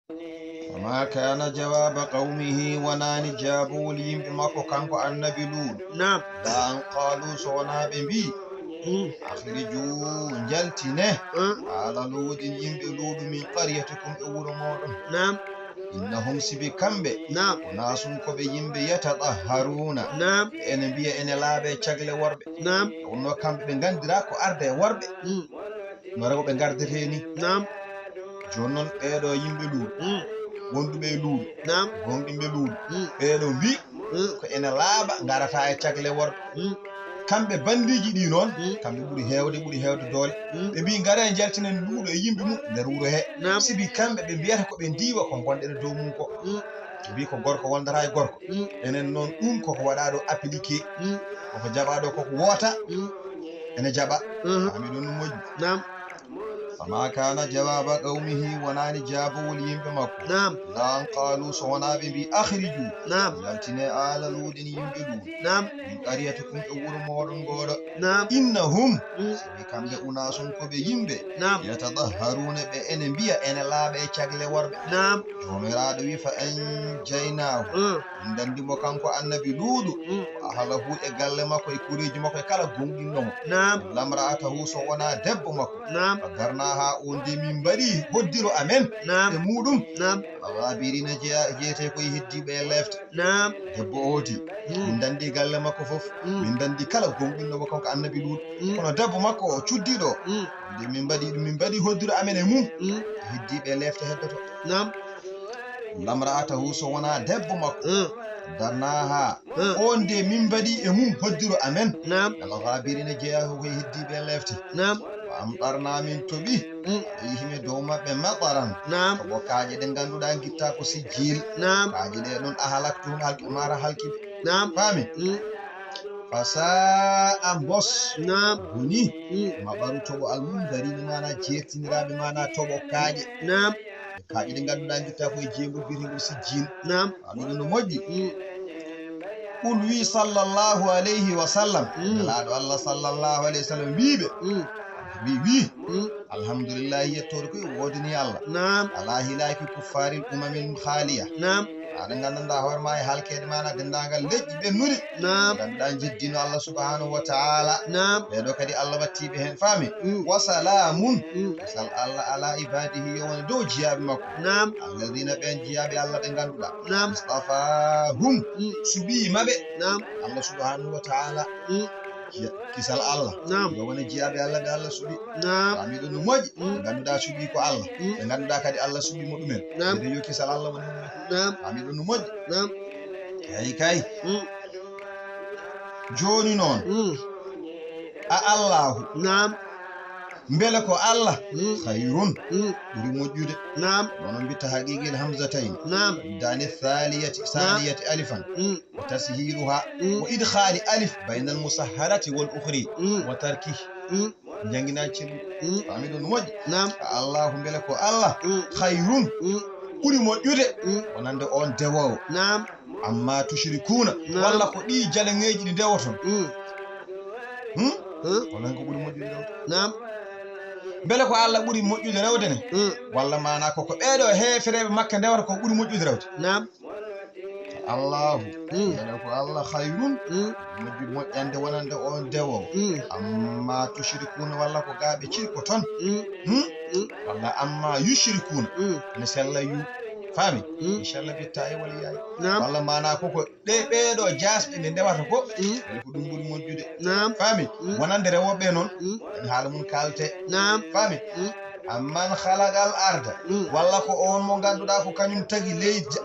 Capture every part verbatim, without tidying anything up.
Fama kana jawaba qawmihi, wonani jabowol yimɓe makko kanko annabi Luuɗu. Naam. La an qalu, so wona ɓe mbi, mm, akhriju, jaltine, mm, ala Luuɗin, yimɓe Luuɗu, min qaryatikum, e wuro moɗon. Naam. Innahum, sibi kamɓe, naam, unasun, ko ɓe yimɓe, yatatahharuna, naam, ene mbiya ene laaɓe cagle worɓe. Naam. Wonno kamɓe ɓe gandira ko arde e worɓe. Mm. No rewɓe gardete ni. Naam. Jooni noon ɓeeɗo yimɓe Luuɗu, mm, wonduɓe e Luuɗu, naam, gomɗinɓe Luuɗu, mm, ɓeeɗo mbi, mm, ko ene laaɓa ngarata e cagle worɓe. Mm. Kamɓe bandiiji ɗi noon, mm, kamɓe ɓuri heewde, ɓuri heewde doole. Mm. Ɓe mbi ngare jaltinen Luuɗu e yimɓe mum nder wuro he. Naam. Sibi kamɓe ɓe mbiyata ko ɓe ndiwa ko ngonɗen e dow mum ko. Mm. Ɓe mbi ko gorko wondata e gorko. Mm. Enen noon ɗum koko waɗa ɗo appliqué. Mm. Koko jaɓa ɗo koko woota. Mm. Ene jaɓa. Mhm. Ami ɗum no moƴƴi. Naam. Fama kana jawaba qawmihi, wonani jabowol yimɓe makko. Naam. La an qalu, so wona ɓe mbi, akhriju. Naam. Yaltine ala Luuɗin, yimɓe Luuɗu. Naam. Min qaryatikum, e wuro moɗon ngoɗo. Naam. Innahum. Mm. Sibi kamɓe unasun ko ɓe yimɓe. Naam. Yatatahharuna, ɓe ene mbiya ene laaɓe e cagle worɓe. Naam. Joomiraaɗo wi, fa anjaynahu. Mm. Min dandi mo kanko annabi Luuɗu. Mm. Wa ahlahu, e galle makko, e kureeji makko, e kala gomɗinɗo mo. Naam. Illa mra'atahu, so wona debbo makko. Naam. Qaddarnaha, on de min mbaɗi hoddiro amen. Naam. E muɗum. Naam. Al ghabirina, jeya-, jeyete ko e heddiiɓe e lefte. Naam. Debbo ooti. Mm. Min dandi galle makko fof. Mm. Min dandi kala gomɗinɗo mo kanko annabi Luuɗu. Mm. Kono debbo makko o cuddiiɗo. Mm. Nde min mbaɗi ɗum, min mbaɗi hoddiro amen e mum. Mm. Heddiiɓe e lefte heddoto. Naam. Illa mra'atahu, so wona debbo makko. Mm. Qaddarnaha. Mm. On de min mbaɗi e mum hoddiro amen. Naam. Al ghabirina, jeya ko e heddiiɓe e lefte. Naam. Wa amtarna, min toɓi. Mm. Alayhim, e dow maɓɓe, mataran. Naam. Toɓo kaaƴe ɗe ngannduɗaa ngitta ko sijjil. Naam. Kaaƴe ɗe ɗon ahalaktuhum, halki, mara halki ɓe. Naam. Faami? Mm. Fa sa'a, mbos. Naam. Boni. Mm. Maɓaru toɓo almundarina, mana jeertiniraaɓe, mana toɓo kaaƴe. Naam. E kaaƴe ɗe ngannduɗaa ngitta ko e jeengol biyetengol sijjin. Naam. Faami ɗum no moƴƴi? Mm. Qul, wi, sallallahu alayhi wa sallam. Mm. Nelaaɗo Allah sallallahu alayhi wa sallam wiiɓe. Mm. Wi, wi. Mm. Alhamdulillahi, yettoore koy woodani Allah. Naam. Ala hilaki kuffaril umamil khaliya. Naam. Aɗa nganndanɗaa hoore ma e halkeede maana denndaangal leƴƴi ɓennuɗi. Naam. Ngannduɗaa njeddino Allah subhanahu wa ta'ala. Naam. Ɓeeɗo kadi Allah wattiiɓe heen, faami? Mm. Wa salamun. Mm. Kisal Allah ala ibadihi, yo wone dow jiyaaɓe makko. Naam. Alladina, ɓeen jiyaaɓe Allah ɓe ngannduɗaa. Naam. Istafahum. Mm. Suɓii maɓe. Naam. Allah subhanahu wa ta'ala. Mm. Jiya-, kisal Allah. Naam. Yo wone jiyaaɓe Allah ɓe Allah suɓi. Naam. Faami ɗum no moƴƴi. Mm. Ɓe ngannduɗaa suɓii ko Allah. Mm. Ɓe ngannduɗaa kadi Allah suɓii mo ɗumen. Naam. Ɓe yo kisal Allah woni ɗum. Naam. Faami ɗum no moƴƴi. Naam. Kay, kay. Mm. Jooni noon. Mm. A Allahu. Naam. Mbele ko Allah. Mm. Khayrun. Mm. Ɓuri moƴƴude. Naam. Nono mbitta haqiqil hamzatayn. Naam. Dani thaliyati, naam, thaniyati alifan. Mm. Wa tashiruha. Mm. Wa idkhali alif bayna al musahharati wal ukhri. Mm. Wa tarki. Mm. Jannginaa celluɗo. Mm. Faami ɗum no moƴƴi? Naam. A Allahu, mbele ko Allah. Mm. Khayrun. Mm. Ɓuri moƴƴude. Mm. Wonande on dewoowo. Naam. Amma tushrikuna. Naam. Walla ko ɗi jaleŋeeji ɗi ndewoton. Mm. Hmm? Hmm? Wonande ko ɓuri moƴƴude rewde. Naam. Mbele ko Allah ɓuri moƴƴude rewde ne? Mm. Walla maana ko, ko ɓeeɗo heefereeɓe Makka ndewata ko ɓuri moƴƴude rewde? Naam. Allahu, mm, mbele ko Allah khayrun, mm, moƴƴi moƴƴande wonande on dewo. Mm. Amma tushrikuna, walla ko gaa ɓe cirkoton. Mm. Hmm? Mm. Walla amma yushrikuna. Mm. Ene sella yu. Faami? Mm. Inchallah, bitta e walla yaay. Naam. Walla maana ko, ko ɗe ɓeeɗo jaasɓe ɓe ndewata ko. Mm. Mbele ko ɗum ɓuri moƴƴude. Naam. Faami? Mm. Wonande rewooɓe noon. Mm. En haala mum kaalte. Naam. Faami? Mm. Amman khalaqal arda. Mm. Walla ko on mo ngannduɗaa ko kañum tagi leydi.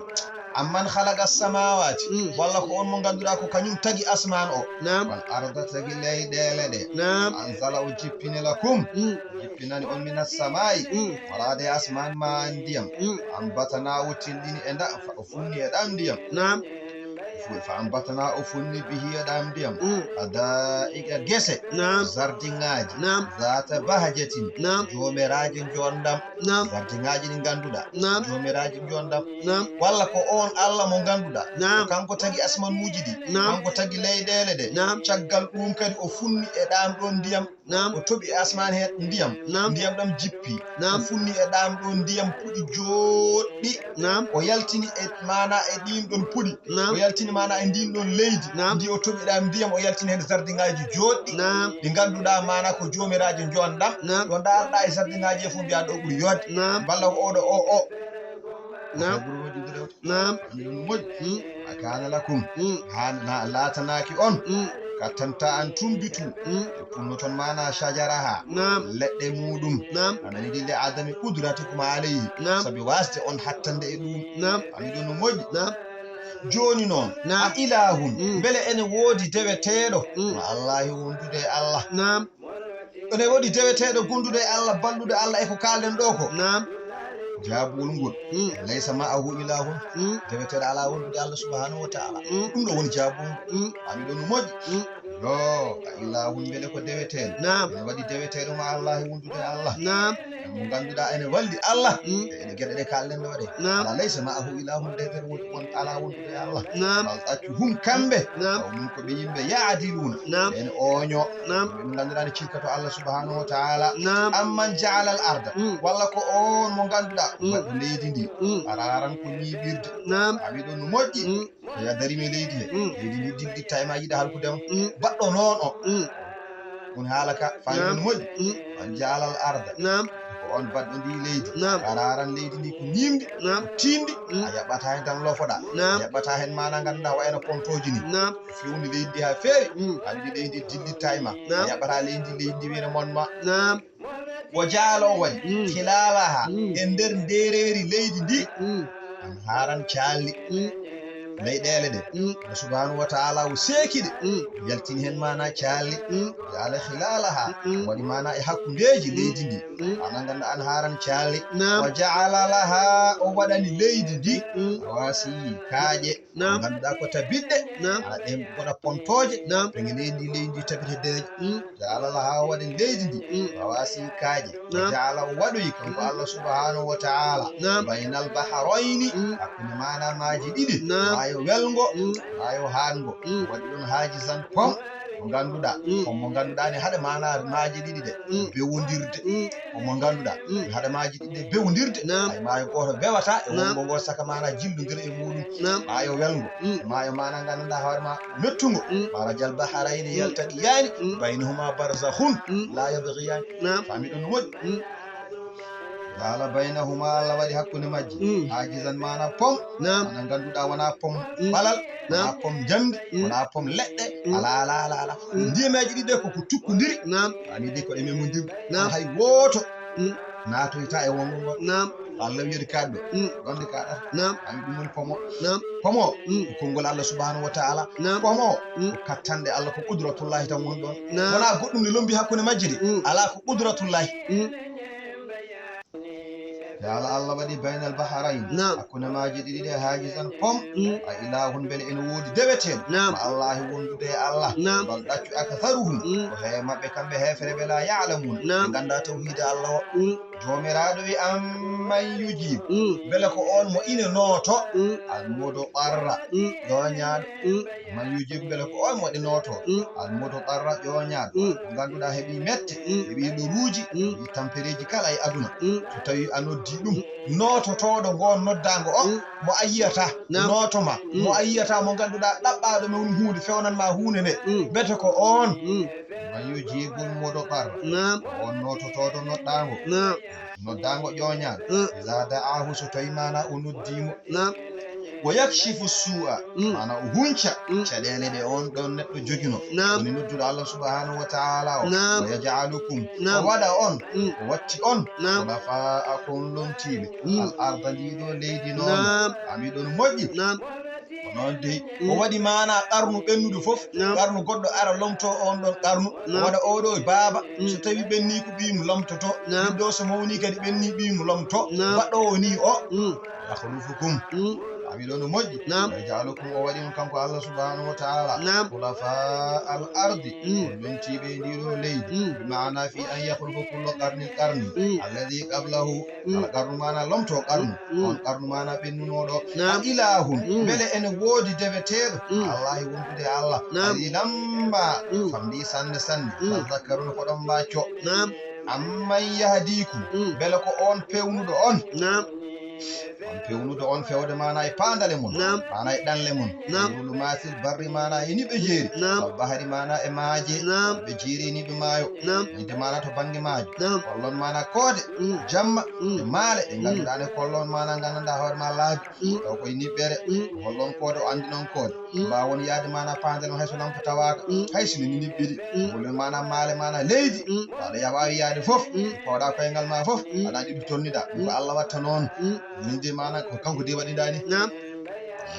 Amman khalaqa samawati. Mm. Walla ko on mo ngannduɗaa ko kañum tagi asmaan o. Naam. Wal arda, tagi leyɗeele ɗe. Naam. Anzala, o jippini, lakum. Mm. Jippinani on, minas samai. Mm. Waraade asmaan ma ndiyam. Mm. Ambatana, o tellini e nda, o funni e ɗam ndiyam. Naam. O Fa ambatna, o fonni bihi e ɗam ndiyam. Mm. Hadaiqa, gese. Naam. Zardiŋaaji. Naam. Zata bahjatin. Naam. Joomiraaji njoonɗam. Naam. Zardiŋaaji ɗi ngannduɗaa. Naam. Joomiraaji njoonɗam. Naam. Walla ko oon Allah mo ngannduɗaa. Naam. Ko kanko tagi asmanuuji ɗi. Naam. Kanko tagi leyɗeele ɗe. Naam. Caggal ɗuum kadi o funni e ɗam ɗoon ndiyam. Naam. O toɓi e asmaan hee ndiyam. Naam. Ndiyam ɗam jippi. Naam. O funni e ɗam ɗoon ndiyam puɗi jooɗɗi. Naam. O yaltini e maana e ɗiin ɗoon puɗi. Naam. O yaltini maana e ndiin ɗoon leydi. Naam. Ndi o toɓi ɗam ndiyam, o yaltini heen zardiŋaaji jooɗɗi. Naam. Ɗi ngannduɗaa maana ko joomiraaji njoonɗam. Naam. Ɗo ndaarɗaa e zardiŋaaji e fof mbiyaa ɗo ɓuri yooɗde. Naam. Mballa ko oɗo o, o. Naam. Ko ɓuri moƴƴude rewde. Naam. Ɗum moƴƴi. Mm. Ma kana lakum. Mm. Haa na-, laatanaaki on. Mm. Kattantaa an tumbitu. Mm. E punnoton maana shajaraha. Naam. Leɗɗe muuɗum. Naam. A nani ɗi, li adami qudratikum alayhi. Naam. Sabi waasde on hattande e ɗum. Naam. Ami ɗum no moƴƴi. Naam. Jooni noon. Naam. A ilahun. Mm. Mbele ene woodi deweteeɗo? Mm. Ma Allahi wondude e Allah. Naam. Ene woodi deweteeɗo gonduɗo e Allah, balluɗo Allah e ko kaalɗen ɗo ko? Naam. Jaabugol ngol. Mm. Laysa ma'ahu ilahun. Mm. Deweteeɗo alaa wondude Allah subhanahu wa ta'ala. Mm. Ɗum ɗo woni jaabugol ngol. Mm. Ami ɗo no moƴƴi. Mm. Yo, a ilahun mbele ko deweteeɗo? Naam. Ene waɗi deweteeɗo ma Allah e wondude e Allah. Naam. Mo ngannduɗaa ene walli Allah. Mm. E ɗe geɗe ɗe kaalɗen ɗo ɗe. Naam. Ala laysa ma'ahu ilahun, deweteeɗo woni on alaa wondude e Allah. Naam. Bal accu hum kamɓe. Naam. Qawmun ko ɓe yimɓe ya'diluna. Naam. Ene ooño. Naam. Ɓe ngannduɗaa ne cirkato Allah subhanahu wa ta'ala. Naam. Amman ja'ala al arda. Mm. Walla ko on mo ngannduɗaa. Mm. Waɗi leydi ndi. Mm. Qararan ko ñiiɓirde. Naam. Ami ɗo no moƴƴi. Mm. Ko ya darimi leydi he. Mm. Leydi ndi dillitta e ma yiɗa halkude on. Mm. Baɗɗo noon o. Mm. Ɗum haala ka, faami. Naam. Ɗum moƴƴi. Mm. Wa ja'ala al arda. Naam. Ko on baɗɗo ndi leydi. Naam. Qararan, leydi ndi ko ñiimdi, naam, ko tiiɗndi. Mm. A yaɓɓataa heen tan lofoɗaa. Naam. A yaɓɓataa heen maana ngannduɗaa wayno pontooji ni. Naam. Fewni leydi ndi haa feewi. Mm. Anndi leydi ndi dillitta e ma. Naam. A yaɓɓataa leydi ndi, leydi ndi wiyna mon ma. Naam. Wa ja'ala, o waɗi, mm, khilalaha, mm, e nder ndeereeri leydi ndi, mm, anhaaran, caalli. Mm. Leyɗeele ɗe. Mm. Allah subhanahu wa ta'ala o seeki ɗe. Mm. Yaltini heen maana caalli. Mm. Ja'ala khilalaha. Mm. Waɗi maana e hakkundeeji, mm, leydi ndi. Mm. Ana ngannduɗaa anhaaran caalli. Naam. Wa ja'ala laha, o waɗani leydi ndi. Mm. Rawasi, kaaƴe. Naam. Ngannduɗaa ko tabitɗe. Naam. Ana ɗen mbaɗa pontooje. Naam. Ɓe nge leydi ndi, leydi ndi tabita deeƴe. Mm. Ja'ala laha, o waɗi leydi ndi. Mm. Rawasi, kaaƴe. Naam. Ja'ala, o waɗoyi kanko, mm, Allah subhanahu wa ta'ala. Naam. Baynal bahrayni, mm, hakkunde maana maaji ɗiɗi. Naam. Maayo welngo, mm, maayo haango. Mm. Waɗi ɗon haajizan pom. Mo ngannduɗaa, mm, pom mo ngannduɗaa ne haɗa maana maaji ɗiɗi ɗe. Mm. Bewondirde. Mm. Pom mo ngannduɗaa, mm, haɗa maaji ɗiɗi ɗe bewondirde. Naam. Hay maayo gooto wewataa e, naam, wonngo ngo saka maana jillondira e muuɗum. Naam. Maayo welngo. Mm. Maayo maana ngannduɗaa hoore ma mettungo. Mm. Marajal bahrayni, mm, yaltaqiyaani, mm, baynahuma barzakhun, mm, la yabghiyaani. Naam. Faami ɗum no moƴƴi. Mm. Ja'ala baynahuma, Allah waɗi hakkunde majji. Mm. Haajizan maana pom. Naam. Ana ngannduɗaa wonaa pom, mm, ɓalal, naam, wonaa pom njamndi, mm, wonaa pom leɗɗe. Mm. Alaa, alaa, alaa, alaa. Mm. Ndiyameeji ɗiɗi ɗe ko ko tukkondiri. Naam. Ani ɗi ko ɗe memondirɗe. Naam. Hay wooto, mm, naatoyta e wonngo ngo. Naam. Allah wiyata kaaɗɗo. Mm. Ɗon ɗi kaaɗata. Naam. Ami ɗum woni pomo. Naam. Pomo, mm, ko konngol Allah subhanahu wa ta'ala. Naam. Pomo, mm, ko kattanɗe Allah, ko qudratullahi tan woni ɗon. Naam. Wonaa goɗɗum ne lombi hakkunde majji de. Mm. Alaa, ko qudratullahi. Mm. Ja'ala, Allah waɗi baynal bahrayni. Naam. Hakkunde maaji ɗiɗi ɗe haajizan pom. Mm. A ilahun, mbele ene woodi deweteeɗo? Naam. Ma Allahi wondude e Allah. Naam. Bal ɗaccu aktharuhum. Mm. Ko hee maɓɓe kamɓe heefereɓe la ya'lamuna. Naam. Ɓe nganndaa tawhiida Allah o. Mm. Joomiraaɗo wi, amman yujib. Mm. Mbele ko on mo ine nooto? Mm. Al mudarra. Mm. Ƴooñaaɗo. Mm. Man yujib, mbele ko on mo ɗe nooto? Mm. Al mudarra, ƴooñaaɗo. Mm. Mo ngannduɗaa heɓi mette, mm, heɓi loruuji, mm, heɓi tampereeji kala e aduna. Mm. So tawi a noddi ɗum, mm, noototooɗo ngoon noddaango o, mm, mo a yiyata, naam, nooto ma, mm, mo a yiyata, mo ngannduɗaa ɗaɓɓaaɗo ma woni huunde, fewnan ma huunde nde, mm, mbete ko on. Mm. Man yujibul mudarra. Naam. Ko on noototooɗo noddaango. Naam. Noddaango ƴooñaaɗo. Mm. Iza da'ahu, so tawi maana o noddii mo. Naam. Wa yakshifu su'a, mm, maana o hunca, mm, caɗeele ɗe on ɗon neɗɗo jogino. Naam. Woni nodduɗo Allah subhanahu wa ta'ala o. Naam. Wa yaj'alukum, naam, o waɗa on, mm, o watti on, naam, khulafa'a, kon lomtiiɓe. Mm. Al arda, ndii ɗo leydi noon. Naam. Ami ɗon moƴƴi. Naam. Ko noon dey. Mm. O waɗi maana qarnu ɓennuɗo fof. Naam. Qarnu goɗɗo ara lomto on ɗon qarnu. Naam. O waɗa oɗo baaba. Mm. So tawi ɓenni ko ɓiyum lomtoto. Naam. Ɓiɗɗo so mawni kadi ɓenni ɓiyum lomto. Naam. Baɗɗo o ni o. Mm. Yakhlufukum. Mm. A Amiɗo no moƴƴi. Naam. Wa ja'alakum, o waɗi on kanko Allah subhanahu wa ta'ala. Naam. Khulafa al ardi. Mm. On lontiiɓe e ndiɗo leydi. Mm. Bi maana fi an yakhlufa kullu qarnin qarni. Mm. Alladhi qablahu. Mm. Kala qarnu maana lomto qarnu. Mm. On qarnu maana ɓennunoɗo. Naam. A ilahun. Mm. Mbele ene woodi deweteeɗo? Mm. Allahi wondude Allah. Naam. Qalilan ma. Mm. Famɗi sanne sanne. Mm. Tadhakkaruna ko ɗon mbacco. Naam. Amman yahdikum. Mm. Mbele ko on pewnuɗo on? Naam. On pewnuɗo on fewde maana e paandale mon. Naam. Maana e ɗanle mon. Naam. Fi zulumatil barri maana e niɓe jeeri. Naam. Wal bahri maana e maaje. Naam. Ɓe jeeri e niɓe maayo. Naam. Inde maana to bannge maajo. Naam. Hollon maana koode. Mm. Jamma. Mm. E maale ɗe. Mm. Ngannduɗaa ne kollon maana nganndanɗaa hoore ma laabi. Mm. Taw koye niɓɓere. Mm. Hollon koode o anndinon koode. Mm. Mbaawon yaade maana paandale mon hay so lampa tawaaka. Mm. Hay so ni niɓɓiri. Mm. Hollon maana maale maana leydi. Mm. Waɗa ya waawi yaade fof. Mm. Pawɗa koyngal ma fof. Mm. Aɗa anndi ɗum tonniɗa. Ɗum ko Mm. Allah watta noon. Mm. Min de maana ko kanko de waɗinɗa ni. Naam.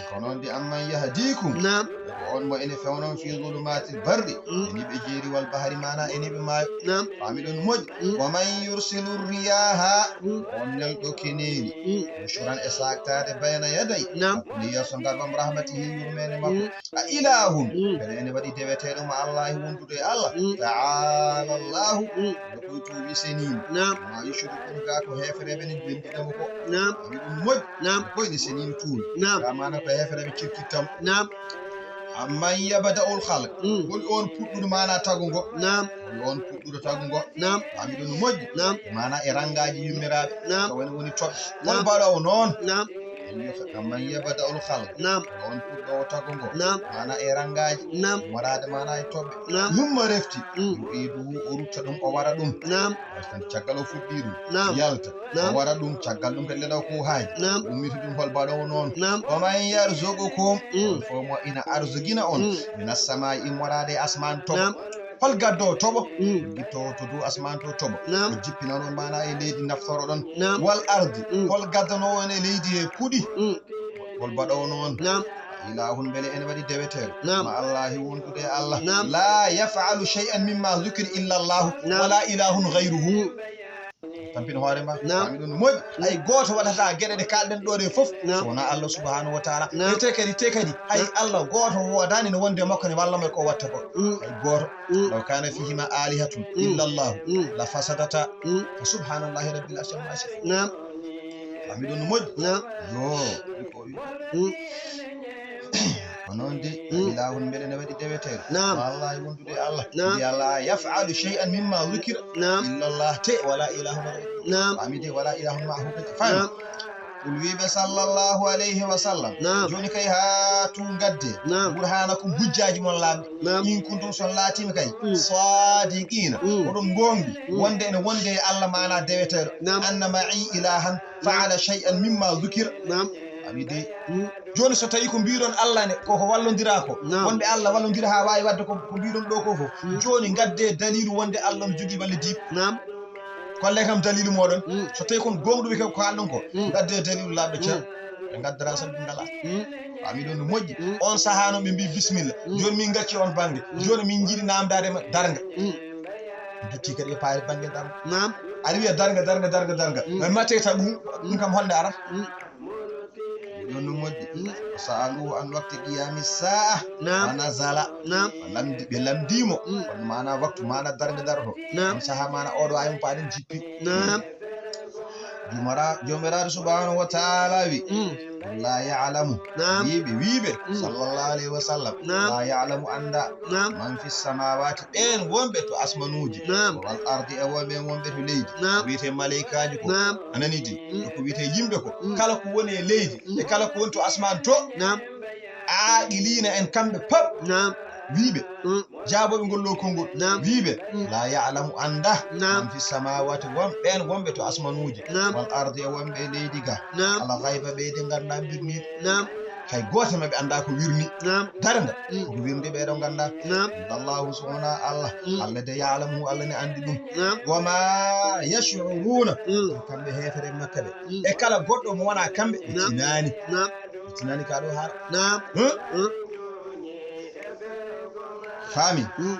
Ko noon de amman yahdikum. Naam. Ko on mo ene fewnon fi zulumatil barri. Mm. E niɓe jeeri wal bahri maana e niɓe maayo. Naam. Faami ɗon moƴƴi. Mm. Wa man yursilu riyaha. Mm. On nelɗo keneeli. Mm. Bushuran e saaktaade bayna yaday. Naam. Hakkunde yeeso ngal bam rahmatihi yurmeende makko. Mm. A ilahun. Mm. Mbele ene waɗi deweteeɗo ma Allah e wondude e Allah. Mm. Ta'ala Allahu. Mm. Nde koye tuubi seniima. Naam. Ma yushrikun ga ko heefereɓe ni ɓe mbiɗamo ko. Naam. Ami ɗum moƴƴi. Naam. Koye ni seniima tuubi. Naam. Ga maana ko heefereɓe cirkittam. Naam. Amman yabda'ul khalq. Mm. Holi on puɗɗuɗo maana tago ngo? Naam. Holi on puɗɗuɗo tago ngo? Naam. Ami ɗum moƴƴi. Naam. Maana e rangaaji yummiraaɓe. Naam. Ko woni woni toɓɓe. Naam. Hol baɗoowo noon? Naam. Amman yabda'ul khalq. Naam. Holi on puɗɗoowo tago ngo? Naam. Maana e rangaaji. Naam. Moraade maana e toɓɓe. Naam. Yumma refti. Mm. Yu'iduhu o rutta ɗum, o wara ɗum. Naam. Caggal o fuɗɗi ɗum. Naam. Yalta. Naam. O wara ɗum, caggal ɗum kadi leɗa ko haaji. Naam. Ummiti ɗum hol baɗoowo noon. Naam. Wa man yarzuqukum. Mm. On fof mo ina arzugina on. Mm. Minas samaa'i immoraade e asmaan toɓo. Naam. Hol gaddo toɓo? Mm. Gitto to dow asmaan to toɓo. Naam. O jippina on maana e leydi naftoro ɗon. Naam. Wal ardi. Mm. Hol gaddanoowo on e leydi e puɗi? Mm. Hol baɗoowo noon? Naam. Ilahun mbele ene waɗi deweteeɗo? Naam. Ma Allahi wondude e Allah. Naam. La yaf'alu shay'an mimma dhukira illa Allah. Naam. Wala ilahun ghayruhu. Mm. Tampin hoore ma. Naam. Faami ɗum no moƴƴi. Mm. Hay gooto waɗata geɗe ɗe kalɗen ɗo ɗe fof. Naam. So wonaa Allah subhanahu wa ta'ala. Naam. E te kadi, te kadi, hay Naam. Allah gooto woodaani no wonde makko ne walla mo ko watta ko. Mm. Hay gooto. Mm. Law kana fihima alihatun Mm. illa Allah Mm. la fasadata. Mm. Fa subhanallahi rabbil arshi amma yasifun. Naam. Faami ɗum no moƴƴi. Naam. Yo. Mm. Ko noon de, Mm. ilahun mbele ne waɗi deweteeɗo? Naam. Wallahi wondude e Allah. Naam. Mbiya la yaf'alu shay'an mimma dhukira Naam. illa Allah te wala ilahun ghayru. Naam. Faami de wala ilahun ma'ahu kadi. Faami. Naam. Kul wiiɓe sallallahu alayhi wa sallam. Naam. Jooni kay haa tu ngadde. Naam. Burhanakum hujjaaji mon laaɓɗi. Naam. In kuntum son laatiima kay. Mm. Sadiqina. Mm. Oɗon ngoongi. Mm. Wonde ene wonde e Allah maana deweteeɗo. Naam. Anna ma'i ilahan Naam. fa'ala shay'an mimma dhukira. Naam. Faami de. Mm. Jooni so tawi ko mbiɗon Allah ne, koko wallondira ko. Naam. Wonde Allah wallondira haa waawi waɗde ko, ko mbiɗon ɗo ko fof. Mm. Jooni ngadde dalilu wonde Allah no jogii balle diiɓ. Naam. Kolle kam dalilu moɗon. Mm. So tawi kon goongɗuɓe ko haalɗon ko, Mm. ngadde dalilu laaɓɗo cer. Mm. Ɓe ngaddara sabu ngala. Mm. Faami ɗon no moƴƴi. Mm. On sahaa no ɓe mbi bismillah. Mm. Jooni min ngacci on bannge. Mm. Jooni min njiɗi namdaade ma darnga. Mm. Dutti kadi ɓe paari bannge darnga. Naam. Aɗa wiya darnga, darnga, darnga, darnga. Mm. Mais mate ta ɗum, ɗum kam honde ara? Mm. Ɗon no moƴƴi. Mm. Wa sa'aluhu an waqti qiyami sa'a. Naam. Wa nazala. Naam. Ɓe lamdi, ɓe lamdimo. Mm. Kono maana waktu, maana darnga darto. Naam. On saha maana oɗo ay mo paɗen jippi. Naam. Jumara-, Joomiraaɗo subhanahu wa ta'ala wi, Mm. "Qul la ya'lamu." Naam. Wiiɓe, wiiɓe, Mm. sallallahu alayhi wa sallam. Naam. "La ya'lamu" annda. Naam. "Man fi samawati", ɓeen wonɓe to asmanuuji. Naam. "Wal ardi", e wonɓe, wonɓe to leydi. Naam. Wiyete malaykaaji ko. Naam. A nani di? Mm. Ko wiyete yimɓe ko. Mm. Kala ko woni e leydi, Mm. e kala ko woni to asmaan to. Naam. Aaqiliina en kamɓe pop. Naam. Wiiɓe. Mm. Jaabooɓe ngol ɗo konngol. Naam. Wiiɓe. Mm. "La ya'lamu" annda. Naam. "Man fi samawati", won ɓeen wonɓe to asmanuuji. Naam. "Wal ardi", e wonɓe e leydi ga. Naam. "Al ghayba", ɓeyde ngannda mbirniiɗo. Naam. Hay gooto maɓɓe annda ko wirni. Naam. Darnga. Mm. Ko wirnde ɓeeɗo ngannda. Naam. Allahu so wonaa Allah. Mm. Allah de ya'lamu, Allah ne anndi ɗum. Naam. "Wa ma yash'uruna." Mm. Kamɓe heefere Makka ɓe. Mm. E kala goɗɗo mo wonaa kamɓe, ɓe Naam. tinaani. Naam. Ɓe tinaani ka ɗo haala. Naam. Huh? Mm. Faami? Mm.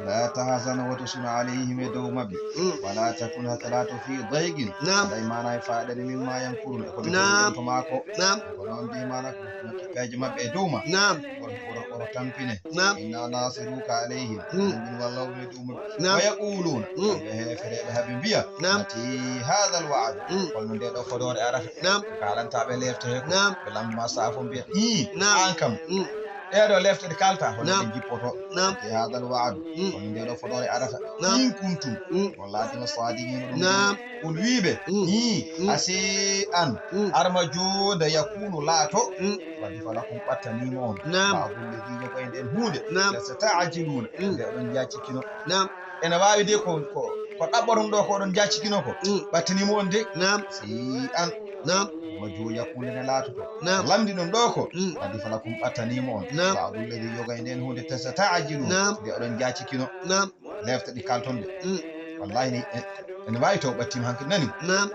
لا تحزن, woto sunu alayhim e dow maɓɓe. Mm. ولا تكن, hata laato, في ضيق, Naam. alay maana e faaɗere, مما يمكرون, e ko ɓe Naam. Gollonto maa ko. Naam. Ko noon de maana ko kikkaaji maɓɓe e dow ma. Naam. Oro, oro, oro tampine. Naam. إنا ناصروك عليهم. Mm. Min wallowo e dow maɓɓe. Naam. ويقولون, Mm. kamɓe heefereeɓe haa ɓe mbiya, Naam. متى هذا الوعد. Mm. Holno ndee ɗoo fodoore arata? Naam. Kaalantaaɓe leefte he ko. Naam. Ɓe lamndu ma saafo mbiya, ii, Naam. aan kam. Mm. Ɗee ɗoo leefte ɗe kaalta, hono Naam. ɗe njippoto? Naam. متى هذا الوعد. Mm. Holno ndee ɗoo fodoore arata? Naam. إن كنتم. Mm. On laatima صادقين ɗum. Naam. Qul, wii ɓe, Mm. ii, Mm. a sey aan, Mm. ar ma jooda, يكون laato, Mm. ردف لكم ɓattanii ma on. Naam. بعض الذي, yoga e ndeen huunde, Naam. تستعجلون, Mm. nde oɗon njaccikino. Naam. Ene waawi de ko, ko, ko ɗaɓɓoton ɗoo ko oɗon njaccikino ko. Mm. Ɓattanii ma on de. Naam. Si aan. Naam. Ma jooya kuule ne laatoto. Naam. Lamndi ɗon ɗoo ko. Mm. ردف لكم ɓattanii ma on. Naam. بعض الذي, yoga e ndeen huunde, تستعجلون, Naam. nde oɗon njaccikino. Naam. Leefte ɗe kaalton ɗe. Mm. Wallaahi ni, e, ene waawi taw ɓattiima hankadi nani. Naam.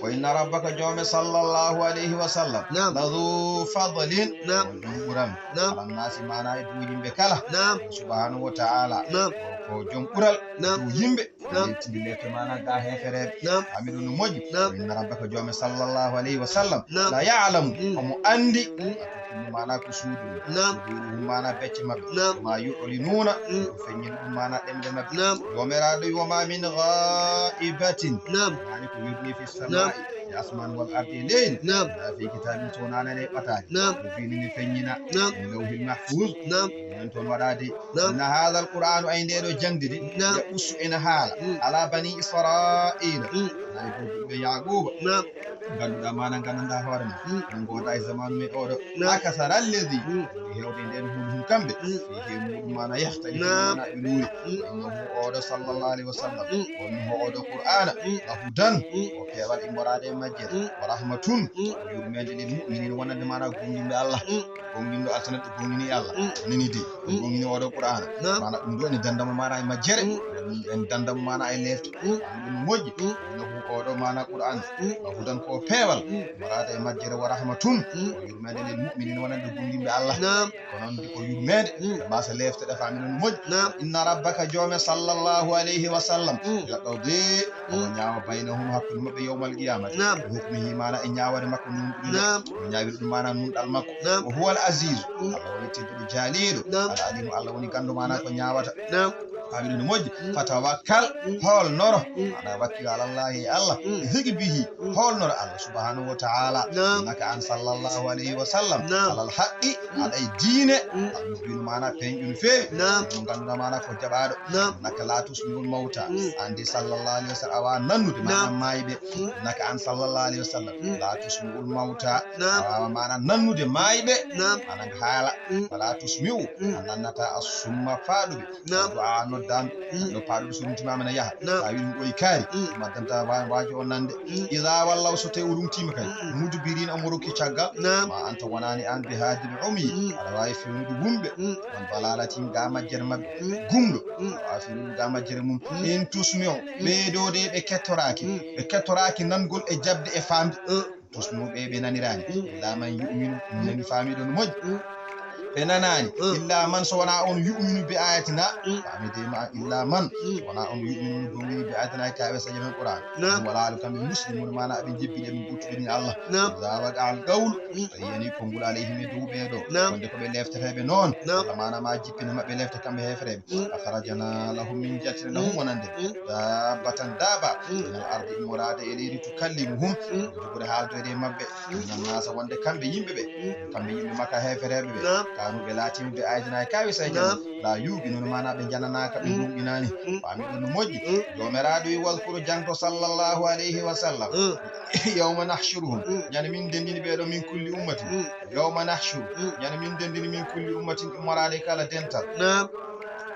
وإن ربك, joome صلى الله عليه وسلم, Naam. لذو فضل, Naam. ko joom ɓural, Naam. على الناس, maana e dow yimɓe kala. Naam. Subhanahu wa ta'ala, Naam. ko, ko joom ɓural, Naam. dow yimɓe. Naam. Yaltini leefte maana ga heefereeɓe. Naam. Ami ɗum no moƴƴi. Naam. وإن ربك, joome صلى الله عليه وسلم, Naam. ليعلم, Mm. omo anndi, Mm. Ɗum maana ko suudu. Naam. Suudu maana becce maɓɓe. Naam. ما يعلنون, Mm. ko feññini ɗum maana ɗemɗe maɓɓe. Naam. Joomiraaɗo wi, وما من غائبة. Naam. Maani ko wirni في السماء, Naam. e asmaan, والأرض, e leydi. Naam. إلا في كتاب, so wonaa e ɓataade. Naam. Ko fini ni feññina. Naam. E lawhil mahfuuz. Naam. Enen toon waɗaade. Naam. إن هذا القرآن, ay ndee ɗoo jaŋde de. Naam. يقص, ene haala. Mm. على بني إسرائيل. Mm. Nayi ko ɓiɓɓe Yaaquuba. Naam. Ngannduɗaa maana, nganndanɗaa hoore ma. Mm. Min ngooda e zamaanu men oɗo. Naam. أكثر الذي. Mm. Heewde ndeen huunde hum kamɓe. Mm. Fii he muɗum maana يختلفون. Naam. Maana ɓe luuri. Mm. إنه oɗo صلى الله عليه وسلم. Mm. Wonno oɗo Qur'aana. Mm. لهدى. Mm. Ko peewal immoraade e majjere. Mm. ورحمة. Mm. Ko yurmeende للمؤمنين wonande maana gomɗinɓe Allah. Mm. Gomɗinɗo altanat ɗo gomɗini Allah. Mm. Nani de. Mm. Gomɗini oɗo Qur'aana. Naam. Maana ɗum ɗo ne dandamo maana e majjere. Mm. En dandamo maana e leefte. Mm. Maana ɗum moƴƴi. Mm. Innahu oɗo maana Qur'aana. Mm. لهدى ko peewal. Mm. Immoraade e majjere ورحمة. Mm. Ko yurmeende للمؤمنين wonande gomɗinɓe Allah. Naam. Ko noon de ko yurmeende. Mm. Ɓe mbasa leefte ɗe faami ɗum moƴƴi. Naam. إن ربك joome صلى الله عليه وسلم. Mm. يقضي. Mm. Omo ñaawa بينهم hakkunde maɓɓe يوم القيامة. Naam. بحكمه maana e ñaawoore makko nunɗude. Naam. O ñaawiri ɗum maana nunɗal makko. Naam. وهو العزيز. Mm. Allah woni tedduɗo jaaliiɗo. Naam. العليم Allah woni ganndo maana ko ñaawata. Naam. Faami ɗum no moƴƴi. Mm. فتوكل. Mm. Hoolnoro. Mm. Maana wakkilo على الله e Allah. Mm. ثق به. Mm. Hoolnoro Allah سبحانه وتعالى. Naam. إنك aan صلى الله عليه وسلم. Naam. على الحق. Mm. Aɗa e diine. Mm. Almubinu maana peeñɗo no feewi. Naam. Ɗum ngannduɗaa maana ko jaɓaaɗo. Naam. إنك لا تسمع الموتى. Mm. Aan de صلى الله عليه وسلم a waawaa nannude maana Naam. maayɓe. Mm. إنك aan صلى الله عليه وسلم Mm. لا تسمع الموتى. Naam. A waawaa maana nannude maayɓe. Naam. Maana nga haala. Mm. ولا تسمع. Mm. A nannataa الصم faaɗuɓe. Naam. Du'a noddaandu. Mm. No faaɗuɓe so runtimaama na yaha. Naam. Sa wi'i ɗum ɗo e kaari. Mm. Ɗum addanta wa-, waajo on nande. Mm. إذا ولوا so tawi o runtiima kay. Mm. مدبرين omo rokki caggal. Naam. ما أنت wonaani aan بهاد العمي. Mm. Aɗa waawi fewnude wumɓe. Mm. عن ضلالتهم ga majjere maɓɓe. Mm. Gumɗo. Mm. Aɗa waawi fewnude ga majjere mum. Mm. إن تسمع. Mm. Ɓee ɗoo de ɓe kettoraaki. Mm. Ɓe kettoraaki nangol e jaɓde e faamde. Mm. تسمع ɓe ɓe naniraani. Mm. إلا من يؤمن. Mm. Nani faami ɗo no moƴƴi. Mm. Ɓe nanaani. Mm. إلا من so wonaa on يؤمن بآياتنا. Mm. Faami de ma إلا من. Mm. So wonaa on يؤمن no gomɗini بآياتنا e kaawe saje men Qur'aan. Naam. Ɗum wala haala kamɓe مسلمون maana ɓe jebbiɗi ɓe gottuɗini Allah. Naam. إذا وقع القول. Mm. So yiyanii konngol عليهم e dow ɓee ɗoo. Naam. Wonde ko ɓe leefteteeɓe noon. Naam. Walla maana ma jippina maɓɓe leefte kamɓe heefereeɓe. Mm. أخرجنا لهم min jattine lahum Mm. wonande. Mm. دابة daaba. Mm. من الأرض immoraade e leydi تكلمهم. Mm. Jogude haaldoyde e maɓɓe. Mm. إن الناس wonde kamɓe yimɓe ɓe. Mm. Kamɓe yimɓe Makka heefereeɓe ɓe. Naam. Kaanu ɓe laatiino بآياتنا e kaawiseeje Naam. amen. لا يوقنون maana ɓe njananaaka ɓe Mm. gomɗinaani. Mm. Faami ɗum no moƴƴi. Mm. Joomiraaɗo wi واذكر jangto صلى الله عليه وسلم. Mm. يوم نحشرهم. Mm. Ñande min ndenndini ɓee ɗoo من كل أمة. Mm. يوم نحشر. Mm. Ñande min ndenndini من كل أمة immoraade kala dental. Naam.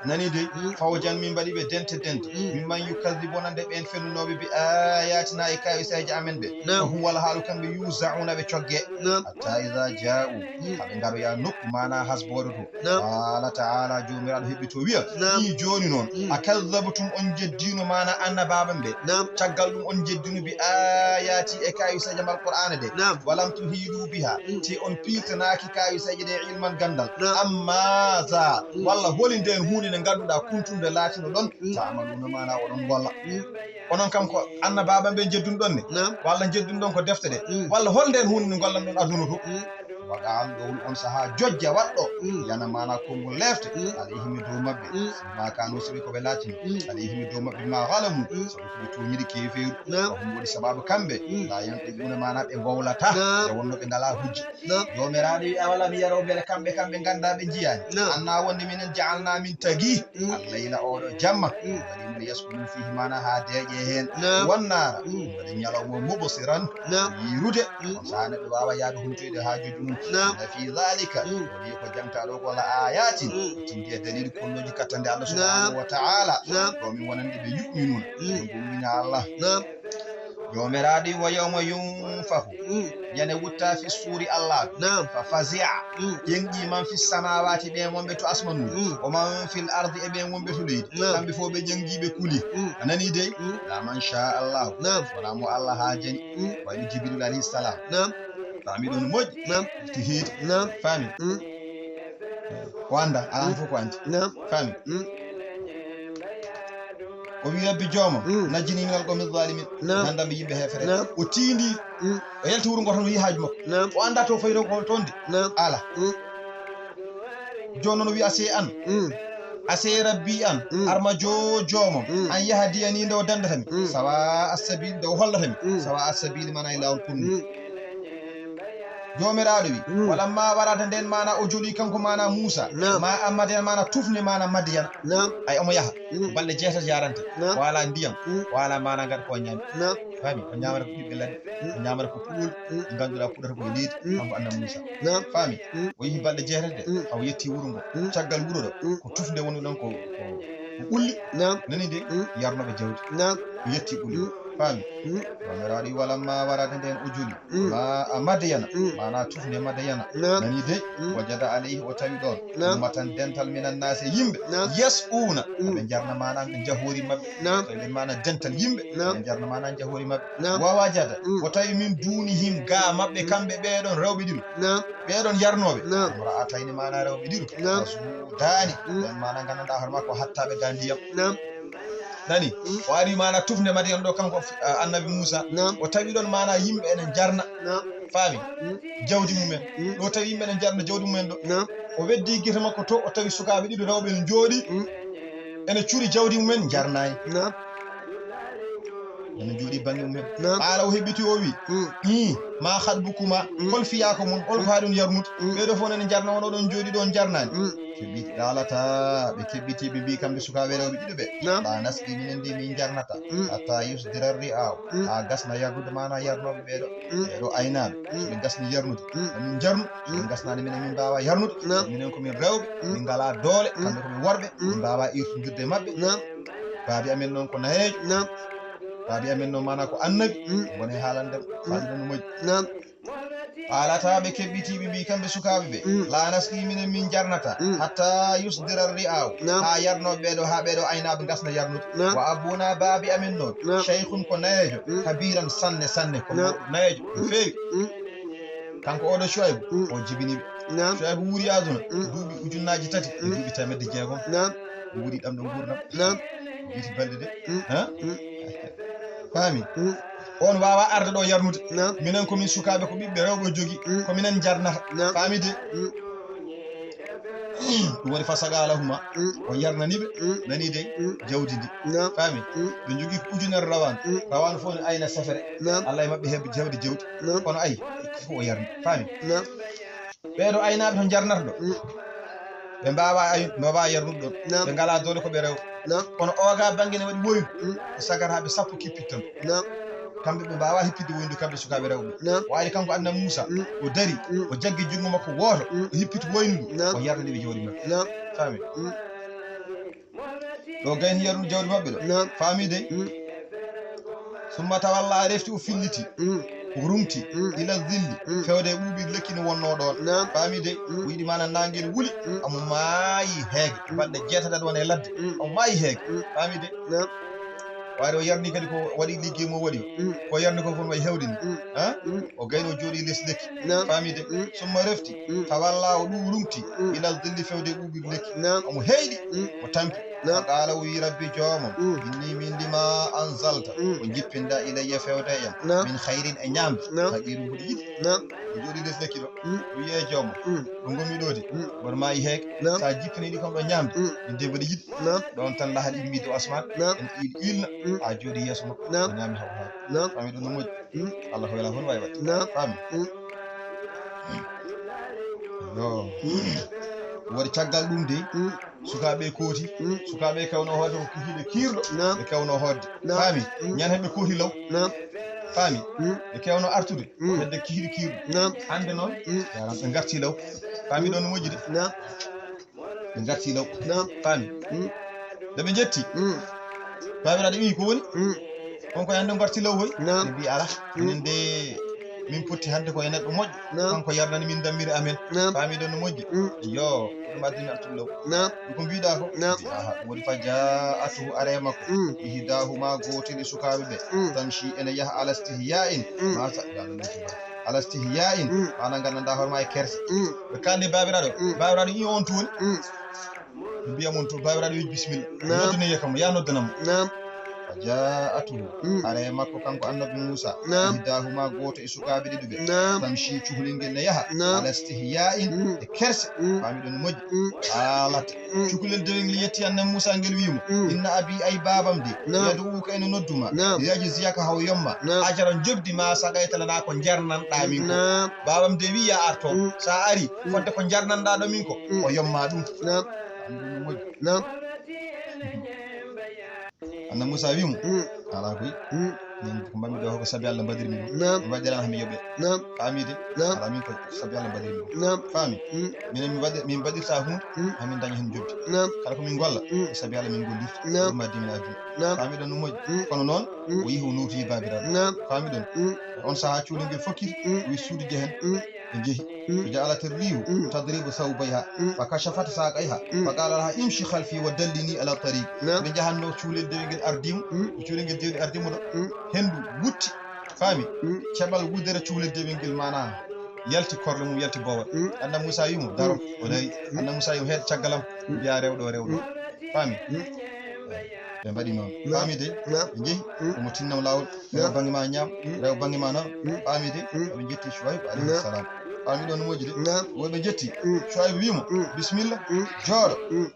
Nani de, Mm. فوجا min mbaɗi ɓe dente dente. Mm. ممن يكذب wonande ɓeen fennunooɓe بآياتنا e kaawiseeje amen ɓe. Naam. فهم wala haalu kamɓe يوزعون ɓe cogge. Naam. حتى إذا جاءوا. Mm. Haa ɓe ngaroya nokku maana hasbooɗo to. Naam. قال تعالى Joomiraaɗo heɓɓi to wiya. Naam. Ii jooni noon. Mm. أكذبتم on njeddiino maana annabaaɓe ɓe. Naam. Caggal ɗum on njeddiino بآياتي e kaawiseeje am Alqur'aana ɗe. Naam. ولم تحيطوا بها. Mm. Te on piiltanaaki kaawiseeje ɗe ilman ganndal. Naam. أم ماذا. Mm. Walla holi ndeen huunde nde ngannduɗaa kuntum nde laatino ɗon, mm, ta'maluna, maana oɗon ngolla. Mm. Onon kam ko annabaaɓe ɓe njeddun ɗon ne? Naam. Walla njeddun ɗon ko defte ɗe? Mm. Walla hol nden huunde nde ngollan ɗon aduna to? Mm. Wa qa'al ɗowlu on sahaa jojja waɗɗo. Mm. Yana maana konngol leefte. Mm. Alayhim e dow maɓɓe. Mm. Ma kanu sabi ko ɓe laatino. Mm. Alayhim e dow maɓɓe ma galamu. Mm. Sabi ko ɓe tooñiɗi keefeeru. Naam. Ko ɗum waɗi sababu kamɓe. Mm. La yantiquna maana ɓe ngowlata. Naam. Nde wonno ɓe ngalaa hujja. Naam. Joomiraaɗo wi, awalam yaraw, mbele kamɓe, kamɓe nganndaa ɓe njiyaani? Naam. Annaa wonde minen ja'alnaa min tagi. Mm. Allayla oɗo jamma. Mm. Waɗi min yaskunu fihi maana haa deeƴe heen. Naam. Wannaara. Mm. Waɗi ñalawma mubsiran. Naam. Yiirude. Mm. On sahaa neɗɗo waawa yaade humtoyde haajuuji mum. Naam. Inna fi dhalika. Mm. Woni ko jangtaa ɗo ko la ayatin. Mm. Tindi e dalil kolloji kattande Allah subhanahu wa ta'ala. Naam. Ko min wonande ɓe yu'minuna. Mm. Ɓe gomɗina Allah. Naam. Joomiraaɗo wi, wa yawma yunfahu. Mm. Ñande wuttaa fi suuri Allah. Naam. Fa fazi'a. Mm. Ƴenƴi man fi samawati ɓe wonɓe to asmanuuji. Mm. Wa man fil ardi e ɓe wonɓe to leydi. Naam. Kamɓe fof ɓe ƴenƴi ɓe kuli. Mm. A nani dey? Mm. La man sha Allah. Naam. Wona mo Allah haajani. Mm. Wayno Jibril alayhi salam. Naam. Faami ɗon moƴƴi. Naam. Ti heedi. Naam. Faami? Mm. Ko annda, alaa fof ko anndi. Naam. Faami? Mm. O wi, Rabbi jooma, mm, najjini minal qawmi zalimin. Naam. Nannda mi yimɓe heefere. Naam. O tiindi. Mm. O yalti wuro ngo tan, o yi haaju makko. Naam. O annda to fayi ko toon de. Naam. Ala. Mm. Jooni noon o wi, asee an. Mm. Asee Rabbi an. Mm. Arma jo-, jooma. Mm. An yahdiyani nde o danndata mi. Mm. Sawa assabil nde o hollata mi. Mm. Sawa assabil mana e laawol konngol. Mm. Joomiraaɗo wi, mm, walamma warada nden maana o joli kanko maana Muusa, naam, ma a Madiyana maana tufnde maana Madiyana. Naam. Ay omo yaha. Mm. Balɗe jeetati yarante. Naam. Waala ndiyam. Mm. Waala maana ngaɗa ko ñaami. Naam. Faami? O ñaamata ko ɓiɓɓe ladde. Mm. O ñaamata ko puɗol. Mm. Ɗi ngannduɗaa puɗata ko e leydi. Mm. Kanko annabi Muusa. Naam. Faami? Mm. O yehi balɗe jeetati de, mm, haw yetti wuro ngo. Mm. Caggal wuro ɗo, mm, ko tufnde woni ɗon ko, ko, ko ɓulli. Naam. Nani de? Mm. Yarnoɓe jawdi. Naam. O yetti ɓulli. Mm. Faami? Mm. Joomiraaɗo wi, walamma warada nden o joli. Mm. Ma a Madiyana, mm, maana tufnde Madiyana. Naam. Nani de? Mm. Wajada alayhi, o tawi ɗon. Naam. Ummatan, dental, minan naasi, yimɓe. Naam. Yas'una, mm, ɓe jarna maana jahoori maɓɓe. Naam. Tawi ɓe maana dental yimɓe. Naam. Ɓe jarna maana jahoori maɓɓe. Naam. Wa wajada, mm, o tawi min dunihim, gaa maɓɓe, mm, kamɓe ɓee ɗon rewɓe ɗiɗo. Naam. Ɓee ɗon yarnooɓe. Naam. Imra'atayni, maana rewɓe ɗiɗo. Naam. Tazudaani. Mm. Ɓen maana nganndanɗaa hoore makko hattaaɓe gaa ndiyam. Naam. Nani? Mm. O ari maana tufnde Madiyan ɗo kanko, ah, annabi Muusa. Naam. O tawi ɗon maana yimɓe ene jarna. Naam. Faami? Mm. Jawdi mumen. Mm. Ɗo tawi yimɓe ene jarna jawdi mumen ɗo. Naam. O weddi gite makko to, o tawi sukaaɓe ɗiɗo rewɓe ene njooɗi. Mm. Ene curi jawdi mumen, jarnaani. Naam. Ene njooɗi bannge mumen. Naam. Qaala, o heɓɓiti, o wi, mm, ii, ma khatbukuma, mm, hol fiyaako mon, hol ko, mm, haɗi on yarnude? Mm. Ɓee ɗo fof nene jarna, on oɗon njooɗi ɗo, on jarnaani. Mm. Keɓɓiti, qaalata, ɓe keɓɓiti, ɓe mbi kamɓe sukaaɓe rewɓe ɗiɗo ɓe, naam, la nasqi, minen de min jarnata, mm, hatta yusdira ri'a'u, mm, haa gasna yarnude, maana yarnooɓe ɓee ɗo, mm, ɓee ɗo aynaaɓe. Mm. So ɓe gasni yarnude, mm, ko min jarnu, so ɓe, mm, gasnaani minen, min mbaawa yarnude. Naam. Minen ko min rewɓe, mm, min ngalaa doole, mm, kamɓe ko ɓe worɓe, mm, min mbaawa irtondirde e maɓɓe. Naam. Baabi amen noon ko nayeejo. Naam. Baabi amen noon, maana ko annabi. Mm. Woni haalande, mm, haalande no moƴƴi. Naam. Qaalata, ɓe keɓɓiti, ɓe mbi kamɓe sukaaɓe ɓe, mm, la nasqi, minen min jarnata, mm, hatta yusdira ri'a'u, naam, haa yarnooɓe ɓee ɗo, haa ɓee ɗo aynaaɓe ngasna yarnude. Naam. Wa abuna, baabi amen noon, naam, shaykhun, ko nayeejo, mm, kabiran, sanne, sanne, ko, naam, mawɗo, nayeejo no, mm, feewi. Mm. Kanko oɗo Shuaybu, mm, o jibini ɓe. Naam. Shuaybu wuuri aduna, mm, duuɓi ujunnaaji tati e, mm, duuɓi teemedde jeegom. Naam. O wuuri ɗamɗo nguurndam. Naam. Giti balɗe de. Mm. Ha? Mm. Faami? Mm. On waawa arde ɗo yarnude. Naam. Minen ko min sukaaɓe, ko ɓiɓɓe rewɓe o jogi. Mm. Ko minen jarnata. Naam. Faami de? Mm. Ɗum waɗi fa saqa lahuma. Mm. O yarnani ɓe. Mm. Nani de? Mm. Jawdi ndi. Naam. Faami? Mm. Ɓe jogii ko ujunere rawande. Mm. Rawande fof ne ayna sefere. Naam. Allah e maɓɓe heɓɓe jawdi jawdi. Naam. Kono ay, ko fof o yarni. Faami? Naam. Ɓee ɗo aynaaɓe to jarnata ɗo. Mm. Ɓe mbaawaa ay-, mbaawaa yarnude ɗon. Naam. Ɓe ngalaa doole, ko ɓe rewɓe. Naam. Kono oga bannge ne waɗi woyru. Mm. Ko sagaraaɓe sappo kippit tan. Naam. Kamɓe ɓe mbaawaa hippitde woyndu, kamɓe sukaaɓe rewɓe. Naam. O ari kanko annabi Muusa, mm, o dari, mm, o jaggi junngo makko wooto, mm, o hippiti woyndu ndu, naam, o yarnani ɓe jawdi maɓɓe. Naam. Faami? Mm. Ɗo gayni yarnude jawdi maɓɓe ɗo. Naam. Faami de? Mm. Summa tawalla, refti o filliti. Mm. O rumti. Mm. Ila zilli. Mm. Fewde e ɓuuɓi lekki no wonnoo ɗoon. Naam. Faami de? Mm. O yiɗi maana naange ne wuli. Mm. Omo maayi heege. Mm. Balɗe jeetati aɗa wona e ladde. Mm. Omo maayi heege. Mm. Faami de? Naam. Waade o yarni kadi ko waɗi ligge mo waɗi o. Mm. Ko yarni ko kon way hewde ni. Mm. Ha? Mm. O gayno jooɗi les lekki. Naam. Faamide? Mm. Summa refti. Mm. Tawalla o ɗuurumti. Mm. Ilal dilli fewde ɓuuɓiri lekki. Naam. Omo heyɗi. Mm. O tampi. Naam. Fa qaala o wi Rabbi joomam. Mm. Inni min lima anzalta. Mm. Ko jippinɗa ilayya fewde e am. Naam. Min khayrin e ñaamde. Naam. Faqiiru mboɗo yiɗi. Naam. O jooɗi les lekki ɗo. Mm. O wiye joomam. Mm. Ɗo ngonmi ɗo de. Mm. Won maayi heek. Naam. Sa jippini ɗi kon ɗo ñaamde. Mm. Min de mboɗo yiɗi. Naam. Ɗon tan lahal immiiɗo asmaan. Naam. En iil iilna. Mm. A jooɗi yeeso makko. Naam. O ñaami haw haw. Naam. Faami ɗum no moƴƴi. Mm. Allah ko wela hon wawi waɗde. Naam. Faami. Mm. Yo. Mm. Wari caggal ɗum de. Mm. Sukaaɓe kooti. Mm. Sukaaɓe kewno hoodde ko kihiiɗe kiirɗo. Naam. Ɓe kewno hoodde. Naam. Faami. Mm. Ñande heen ɓe kooti law. Naam. Faami. Mm. Ɓe kewno artude. Mm. Hedde kihiiɗe kiirɗo. Naam. Hannde noon. Mm. Yaran ɓe ngarti law. Faami ɗon no moƴƴi de. Naam. Ɓe ngarti law. Naam. Faami. Mm. Nde ɓe njetti. Mm. Baabiraaɗo ɓii ko woni? Mm. On ko hannde ngarti law hoy? Naam. Ɓe mbi ala. Mm. Minen de min potti hannde ko e neɗɗo moƴƴo. Naam. Kanko yarnani min dammiri amen. Naam. Faami ɗon no moƴƴi. Mm. Yo, ko ɗum addani artude law. Naam. Ɗum ko mbiɗa ko? Naam. Mbi aha, ɗum woni fa jaa'atuhu are makko. Mm. Ihdahuma gootel e sukaaɓe ɓe. Mm. Tamshi ene yaha ala istihya'in. Mm. Ma sa, ya Allah, ala istihya'in. Mm. Maanaam nganndanɗaa hoore ma e kersa. Mm. Ɓe kaaldi baabiraaɗo. Mm. Baabiraaɗo ƴiiƴam on to woni? Mm. Ɓe mbiya mon to baabiraaɗo wiiji bisimilla. Naam. Noddanee kam, ya noddanam. Naam. Fa jaa'atuhu. Mm. Are makko kanko annabi Muusa. Naam. Ihdahuma gooto e sukaaɓe ɗiɗo ɓe. Naam. Tamshi cukalel ngel ne yaha. Naam. Ala istihya'in. Mm. E kersa. Mm. Faami ɗon moƴƴi. Mm. Qaalat. Mm. Cukalel dewel ngel yetti annabi Muusa ngel wi'i mo. Mm. Inna abi ay baabam de. Naam. Yad'uka ene noddu ma. Naam. Liyajziyaka haw yomma. Naam. Ajran njoɓdi ma saqayta lana ko jarnanɗaa min ko. Naam. Baabam de wi'i ya arto. Mm. Sa ari, mm, fodde ko jarnanɗaa ɗo min ko. Mm. O yomma ɗum. Naam. Faami ɗon moƴƴi. Naam. Annabi Muusa wi'i mo. Mm. Ala koy. Mm. Min ko mbaɗmi ɗo ko sabi Allah mbaɗirmi ɗum. Naam. Mi waɗirano hami yoɓe. Naam. Faami de? Naam. Ala min ko sabi Allah mbaɗirmi ɗum. Naam. Faami? Mm. Minen mi waɗi-, min mbaɗirta huunde, mm, hamin daña heen njoɓdi. Naam. Kala ko min ngolla, mm, ko sabi Allah min ngollirta. Naam. Ɗum addi min aduna. Naam. Faami ɗon no moƴƴi. Mm. Kono noon, mm, o yehi o nowtoyi baabiraaɗo. Naam. Faami ɗon? Mm. On sahaa cukalel ngel fokkiti, mm, o wi suudu jehen. Mm. Ɓe njehi. Mm. Fa ja'alat ar-rihu, mm, tadribu thawbayha, mm, fa kashafat saqayha, mm, fa qala laha imshi khalfi wa dallini ala tariq. Naam. Ɓe njahanno cukalel dewel ngel ardi mo, mm, cukalel ngel dewel ardi mo ɗo. Mm. Henndu wutti, faami? Mm. Caɓal wudere cukalel dewel ngel maana yalti korle mum, yalti boowal. Mm. Annabi Muusa wi mo, daro, mm, o dari. Mm. Annabi Muusa wi mo, heed caggal am, mm, mbiya rewɗo, rewɗo. Mm. Faami? Mm. Ɓe mbaɗi noon. Naam. Faami de? Naam. Ɓe njehi, mm, omo tinnam laawol. Rewa, naam, bannge ma ñaam, mm, rewa bannge ma nano. Mm. Faami de? Mm. Ɓe njetti Shuayb alayhi, naam, salam. Faami ɗon no moƴƴi de? Naam. Woɓɓe njetti. Mm. Shuayb wi mo, mm, bisimilla, mm, jooɗo. Mm.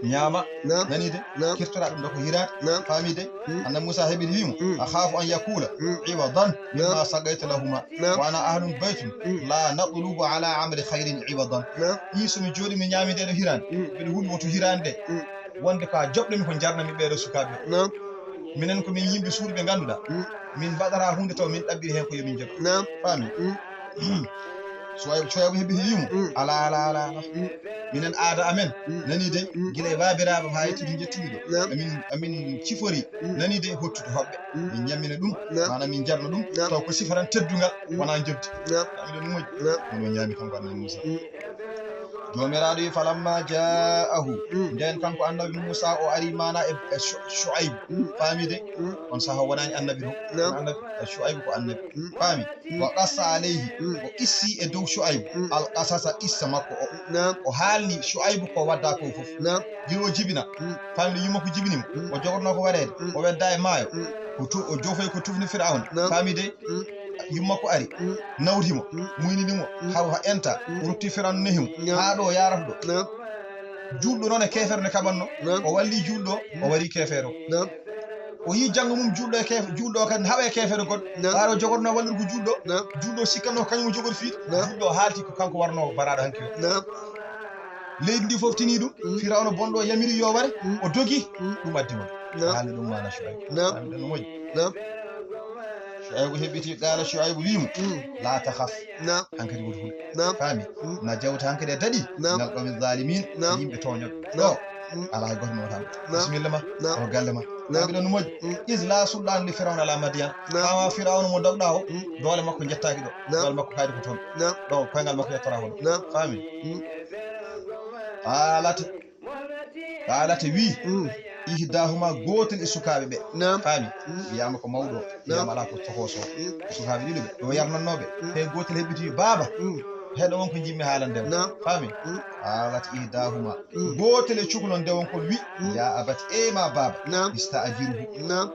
Ñaama. Naam. Nani de? Naam. Kirtora ɗum ɗo ko hiraande. Naam. Faami de? Mm. Annabi Muusa heɓini wi mo, mm, akhafu an yakula, mm, iwadan, naam, mimma saqayta lahuma. Naam. Wa ana ahlun baytun, mm, la natlubu ala amali khayrin iwadan. Naam. Min so mi jooɗi mi ñaami nde ɗo hiraande, mm, mbiɗo huli woto hiraande de. Mm. Wonde ko a joɓɗo mi ko jarnami ɓeeɗo sukaaɓe. Naam. Minen ko min yimɓe suuɗuɓe ngannduɗaa. Mm. Min mbaɗataa huunde taw min ɗaɓɓiri heen ko yo min njoɓ. Naam. Faami? Mm. Shuaybu, Shuaybu heɓi wi'i mo, mm, ala, ala, ala, ala. Mm. Minen aada amen, mm, nani de, mm, gila e baabiraaɓe haa e tigi njettuɓe ɗo. Naam. Amin, amin cifori, mm, nani de, hottude hoɓɓe. Mm. Min ñammina ɗum, naam, maanaam min jarna ɗum, naam, taw ko sifa tan teddungal, mm, wonaa njoɓdi. Naam. Faami ɗon no moƴƴi? Naam. Ɗum o ñaami kanko annabi Muusa. Mm. Joomiraaɗo wi, falamma ja'ahu. Mm. Nden kanko annabi Muusa o ari maana e, e Shu-, Shu'aybu. Mm. Faami de? Mm. On saha wonaani annabi ɗo. Naam. Annabi, e Shu'aybu ko annabi. Mm. Faami? Mm. Wa qassa alayhi. Mm. O qissi e dow Shu'aybu. Mm. Al qasasa qissa makko o. Naam. O haalni Shu'aybu ko wadda ko fof. Naam. Gila o jibina. Mm. Faami de yumma ko jibini mo. Mm. O jogotno ko waɗeede. Mm. O wedda e maayo. Mm. O tu-, o jofoy ko tufni Firawna. Naam. Faami de? Mm. Yumma ko ari, mm, nawti mo, mm, muynini mo, mm, haw ha enta, mm, o rutti Firawna nehi mo, naam, haa ɗo yarata ɗo. Naam. Juulɗo noon e keefeero ne kaɓanno, naam, o walli juulɗo, mm, o wari keefeero. Naam. O yii janngo mum juulɗo e keef-, juulɗo o kadi haɓa e keefeero goɗɗo. Naam. Ɓaaro jogorno wallirgo juulɗo, naam, juulɗo sikkanno ko kañum o jogori fiide. Naam. Juulɗo o haalti ko kanko warno baraaɗo hanki o. Naam. Leydi ndi fof tini ɗum, mm, Firawna bonɗo yamiri yo ware, mm, o dogi, mm, ɗum addi mo. Naam. Haalni ɗum maana Shuaybu. Naam. Faami ɗon no moƴƴi. Naam. Shuaybu heɓɓiti, qaala Shuaybu wi'i mo, mm, laa takhaf. Naam. Hankadi woto hul. Naam. Faami? Mm. Najawta hankadi a daɗi. Naam. Minal qawmi zalimin. Naam. Yimɓe tooñooɓe. Naam. Ɗo, mm, alaa hay gooto mo wataama. Naam. Bisimilla ma. Naam. O galle ma. Naam. Faami ɗon no moƴƴi. Mm. Iz laa sulɗaana li Firawna alaa Madyan. Naam. Ɓaawo Firawna mo dogɗaa o, mm, doole makko njettaaki ɗo. Naam. Doole makko kaydi ko toon. Naam. Ɗo, koyngal makko yettoraa ko ɗo. Naam. Faami? Mm. Qaalat. Qaalat wi, mm, Ihdahuma, gootel e sukaaɓe ɓe. Naam. Faami? Mm. Wiyaama ko mawɗo o. Naam. Wiyaama alaa ko tokoso. Mm. Ko sukaaɓe ɗiɗo ɓe. Ɗo yarnannooɓe. Mm. He gootel heɓɓiti, "Baaba, mm, heɗo won ko njiɗmi haalande ma." Naam. Faami? Mm. Qalat ihdahuma. Mm. Gootel e cukalon nde won kon wi, mm, "Ya abati, e ma baaba, naam, ista'jirhu. Naam.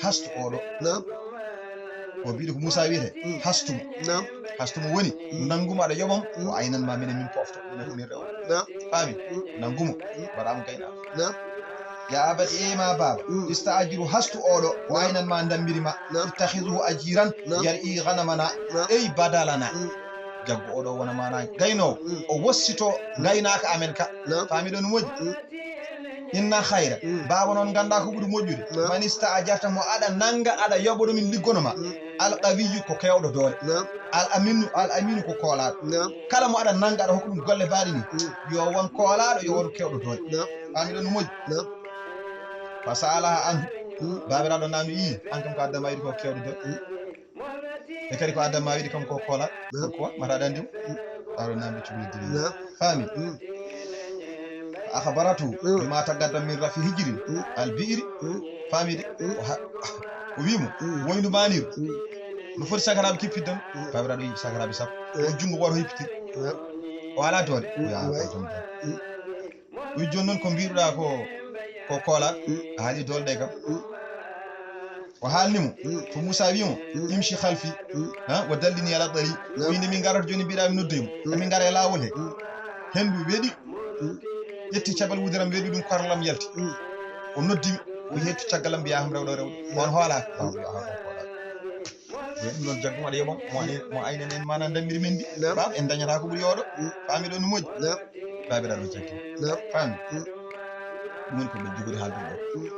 Hastu oɗo." Naam. Ko biɗo ko Muusa wiyete, mm, hastu mo. Naam. Hastu mo woni, mm, nanngu mo aɗa yoɓa mo, mm, o aynan ma minen min pofto, minen ko min rewo. Naam. Faami? Mm. Nanngu mo, mm, mbaɗa mo gaynaako. Naam. Ya abati, e ma baaba, mm, ista'jirhu, hastu oɗo, o, naam, aynan ma ndambiri ma. Naam. Ittakhidhu ajiran, naam, yar'i ghanamana, naam, ey badalana. Mm. Jaggu oɗo wona mana gaynoowo, mm, o wossito, mm, ngaynaaka amen ka. Naam. Faami ɗon no moƴƴi? Mm. Inna khayra. Mm. Baaba noon nganndaa ko ɓuri moƴƴude. Naam. Man ista'jarta, mo aɗa nannga, aɗa yoɓa ɗo min liggono ma. Mm. Al qawiyyu, ko keewɗo doole. Naam. Al aminu, al aminu ko koolaaɗo. Naam. Kala mo aɗa nannga, aɗa hokka ɗum golle baaɗe ni. Mm. Yo won koolaaɗo, yo won keewɗo doole. Naam. Faami ɗon no moƴƴi? Naam. Fa sa'alaha anhu. Mm. Baabiraaɗo naami, ii, an kam ko adda ma yiɗi ko keewɗo doole. Mm. E kadi ko adda ma yiɗi kam ko koolaaɗo. Naam. Ko mata aɗa anndi mo? Mm. Aɗo naami cukalel diri. Naam. Faami? Mm. Akhbaratu, mm, bima taqaddama min rafi hijrin, mm, al bi'ri. Mm. Faami de? Mm. O ha-, o wi mo, mm, woyndu maaniru. Mm. No foti sakaraaɓe kippidde mo? Mm. Baabiraaɗo wi sakaraaɓe sappo. Mm. O junngo gooto o hippiti. Mm. O alaa doole. Mm. O yaha, mm, ko joom doole. Mm. O wi jooni noon ko mbiɗuɗa ko, ko koolaaɗo. Mm. A haali doole ɗe kam. Mm. O haalni mo. Mm. Ko Muusa wi mo, mm, imshi khalfi. Mm. Ha? Wa dallini ala tariq. Naam. O wi nde min ngarata jooni mbiɗa mi nodde mo. Mm. Emin ngara e laawol he. Mm. Henndu weɗi. Mm. Ƴetti caɓal wudiram weɗi ɗum, korlam yalti. Mm. O noddi mi. O wi hettu caggal am mbiya kam rewɗo rewɗo. Mm. On hoolaaka. Mm. Taw mbiya kam ko koolaaɗo. Ko ɗum noon jaggu maɗa yoɓam, mo ay-, mo aynen en mana ndamiri men ndi. Naam. Faam en dañata ko ɓuri yooɗo. Mm. Faami ɗo no moƴƴi. Naam. Baabiraaɗo jaggi. Naam. Faami? Mm. Ɗum woni ko ɓe jogori haalde ɗo. Mm.